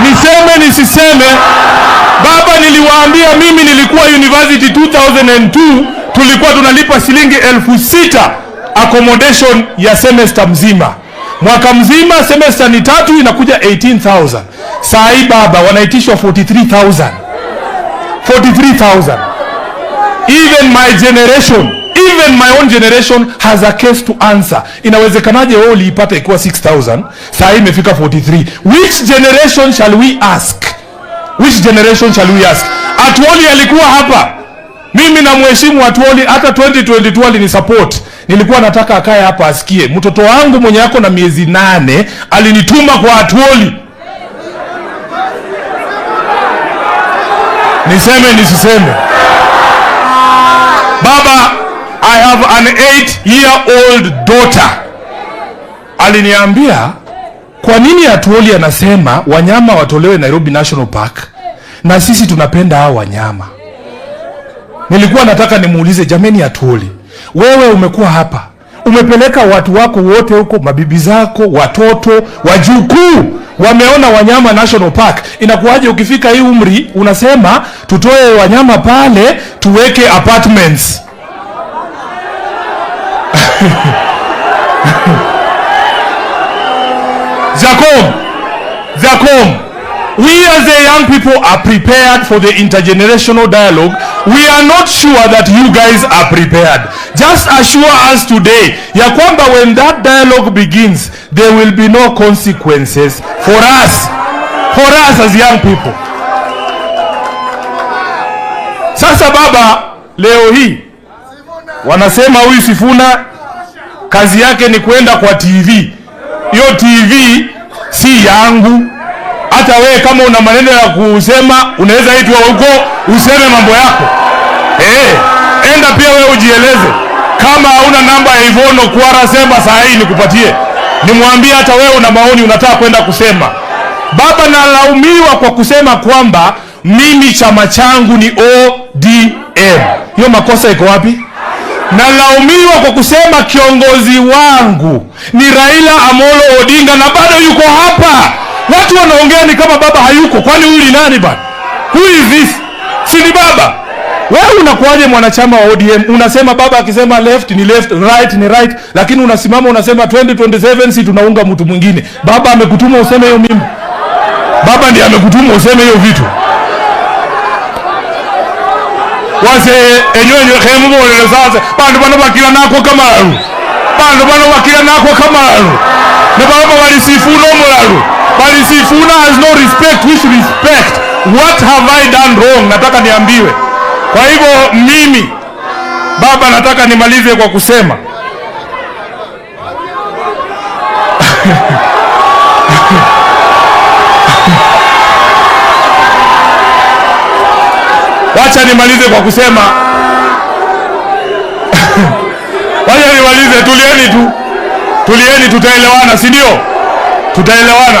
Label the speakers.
Speaker 1: Niseme nisiseme? Baba, niliwaambia mimi nilikuwa university 2002, tulikuwa tunalipa shilingi 6,000 accommodation ya semester mzima. Mwaka mzima semester ni 3, inakuja 18,000. Saa hii baba wanaitishwa 43,000. 43,000. Even my generation, even my own generation has a case to answer. Inawezekanaje wewe uliipata ikiwa 6,000, saa hii imefika 43? Which generation shall we ask? Which generation shall we ask? Atwoli alikuwa hapa. Mimi namheshimu Atwoli, hata 2022 alinisupport. Nilikuwa nataka akae hapa asikie. Mtoto wangu mwenye ako na miezi 8 alinituma kwa Atwoli. Niseme nisiseme? Baba, I have an 8-year-old daughter. Aliniambia, kwa nini Atwoli anasema wanyama watolewe Nairobi National Park na sisi tunapenda hao wanyama? Nilikuwa nataka nimuulize, jameni Atwoli, wewe umekuwa hapa, umepeleka watu wako wote huko, mabibi zako, watoto, wajukuu wameona wanyama National Park. Inakuwaje ukifika hii umri unasema tutoe wanyama pale tuweke apartments? Jacob, we as the young people are prepared for the intergenerational dialogue. We are not sure that you guys are prepared. Just assure us today ya kwamba when that dialogue begins, there will be no consequences for us. For us as young people. Sasa baba, leo hii wanasema huyu Sifuna kazi yake ni kwenda kwa TV. Hiyo TV si yangu. Hata wewe kama una maneno ya kusema unaweza itwa huko useme mambo yako. Enda pia wewe ujieleze. Kama hauna namba ya Yvonne Okwara, sema saa hii nikupatie. Nimwambie hata wewe una maoni unataka kwenda kusema. Baba, nalaumiwa kwa kusema kwamba mimi chama changu ni ODM. Hiyo makosa iko wapi? Nalaumiwa kwa kusema kiongozi wangu ni Raila Amolo Odinga na bado yuko hapa. Watu wanaongea ni kama baba hayuko. Kwani huyu ni nani bana? Who is this? Si ni baba? Wewe unakuwaje mwanachama wa ODM? Unasema baba akisema left ni left, right ni right, lakini unasimama unasema 2027 si tunaunga mtu mwingine. Baba amekutuma useme hiyo mimba? Baba ndiye amekutuma useme hiyo vitu? Wase enyonyo khemubolele sasa bandu bano bakila nako kamaru, bandu bano bakila nako kamaru, ne baba bali Sifuna omulalu, bali Sifuna has no respect. Which respect? What have I done wrong? Nataka niambiwe. Kwa hivyo mimi baba nataka nimalize kwa kusema wacha nimalize kwa kusema wacha nimalize, tulieni tu, tulieni, tutaelewana, si ndio? Tutaelewana.